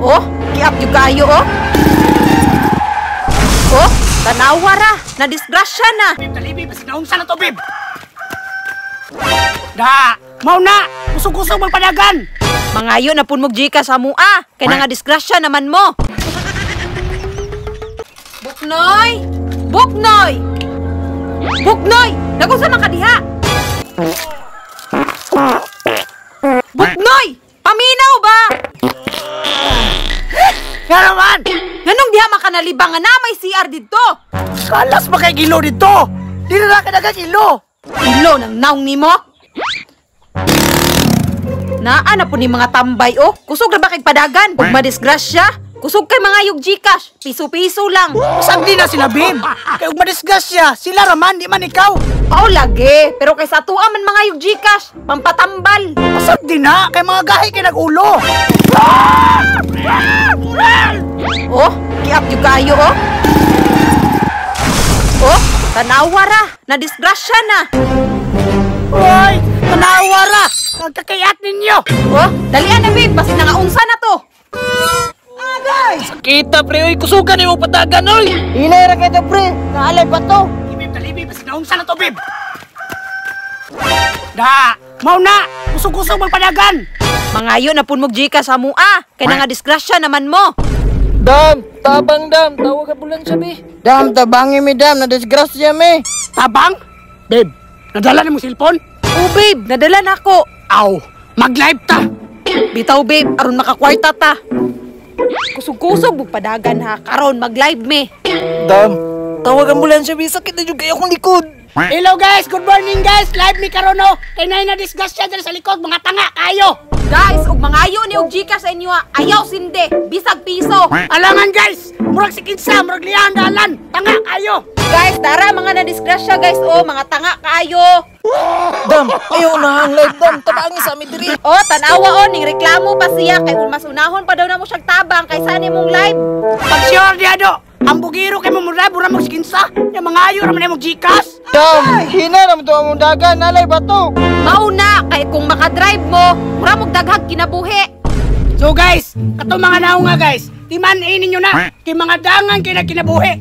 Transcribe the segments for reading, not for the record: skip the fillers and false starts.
Oh, kiap jud kaayo oh. Oh, tanawa ra, nadisgrasya na. Bib, dali bib, basig naunsa na to, bib. Da, mao na, kusog-kusog magpadagan. Mangayo na pud mog Gcash sa mua, kay nga disgrasya naman mo. Buknoy! Buknoy! Buknoy! Nagunsa man ka diha? Buknoy! Paminaw ba? Nga naman! Nganong diha man ka nalibang nga na may CR didto? Kalas ba kay gilo dito? Di na ka nagakilo. Ilo ng naong nimo? Naa na po ni mga tambay oh. Kusog na ba kay padagan? Ug madisgrasya? Kusog kay mga yug Gcash. Piso-piso lang. Sagdi na sila, bib. Kay ug madisgrasya, sila raman, di man ikaw. Pao lagi, pero kay sa tua man mga yug Gcash, pampatambal. Sagdi na, kay mga gahi kay nagulo. Oh, kiap jud kaayo oh. Oh, tanawa ra, nadisgrasya na. Hoy, tanawa ra. Nagkakayat ninyo. Oh, dalian na babe, basin nangaunsa na to. Kita pre oy, kusugan nimo padagan oy. Hinay ra kayo pre, naalay pa to. Bib, dali bib, basig naunsa na to, bib. Da, mao na, kusog-kusog magpadagan. Mangayo na pud mog Gcash sa mua, kay nga disgrasya naman mo. Dam, tabang dam, tawag ambulansya bi. Dam, tabangi mi dam, na disgrasya mi. Tabang? Babe, nadala ni mo cellphone? Oh babe, nadala na ako. Aw, mag-live ta. Bitaw babe, aron makakwarta ta. Kusog-kusog bug padagan ha, karon mag-live me. Dam, tawag ambulansya bi, sakit na jud kayo akong likod. Hello guys, good morning guys. Live mi karon oh. Kay nay na disgrasya diri sa likod, mga tanga kayo. Guys, ug mangayo ni og Gcash sa inyo ha. Ayaw sinde, bisag piso. Alangan guys, murag si kinsa, murag liyan dalan, tanga kayo. Guys, tara mga nadisgrasya guys oh, mga tanga kayo. Dam, ayaw na ang live dam, tabangi sa amin diri. Oh, tanawa oh, ning reklamo pa siya kay mas unahon pa daw na mo siyang tabang kaysa nimong live. Pag sure diado, ang bugiro kay mo mura mura mo si kinsa, nya mga ayo ra man imong Gcash. Dam, hinay ra man to among dagan, naalay ba to? Mauna kay kung makadrive mo, mura mog daghag kinabuhi. So guys, katong mga naong nga guys, timan-in ninyo na kay mga dangan kay nagkinabuhi.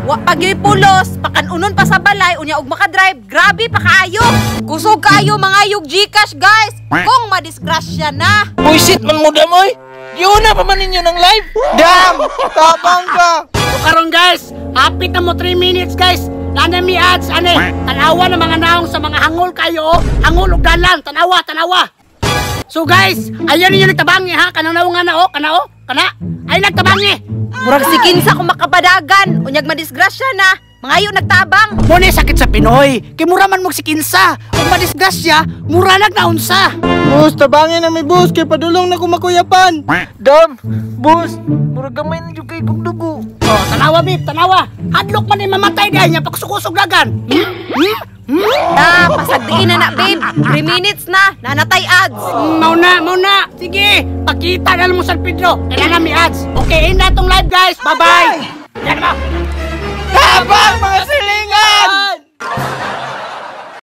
Wa pa gyud pulos, pakanunon pa sa balay unya og makadrive, grabe pa kaayo. Kusog kaayo mga yug Gcash guys, kung madisgrasya na. Bullshit man mo dam oy. Yun na pa man ninyo ng live. Dam, tabang ka. So karon guys, hapit na mo 3 minutes guys. Nana mi ads ane, tanawa ng mga naong sa mga hangol kayo, oh. Hangol og dalan, tanawa, tanawa. So guys, ayaw ninyo nagtabangi ha, kanang naong nga na oh, kana oh, kana. Ay nagtabangi. Murag si kinsa kung makapadagan, unyag madisgrasya na, mangayo nagtabang. Mo ni sakit sa Pinoy, kay mura man mo si kinsa, ug madisgrasya, mura nag naunsa. Bus, tabangin na mi bus, kay padulong na kumakuyapan. Dam, boss, murag gamay na jud kay kog dugo. Oh, tanawa bib, tanawa. Hadlok man ni mamatay diay nya pagsukusog dagan. Hmm? Hmm? Hmm? Na, pasagdiin na na babe. 3 minutes na, nanatay ads. Mao na, mao na. Sige, pakita na lang mo San Pedro. Kailangan mi ads. Okay, end na tong live guys. Bye-bye. Yan ba? Tabang mga silingan!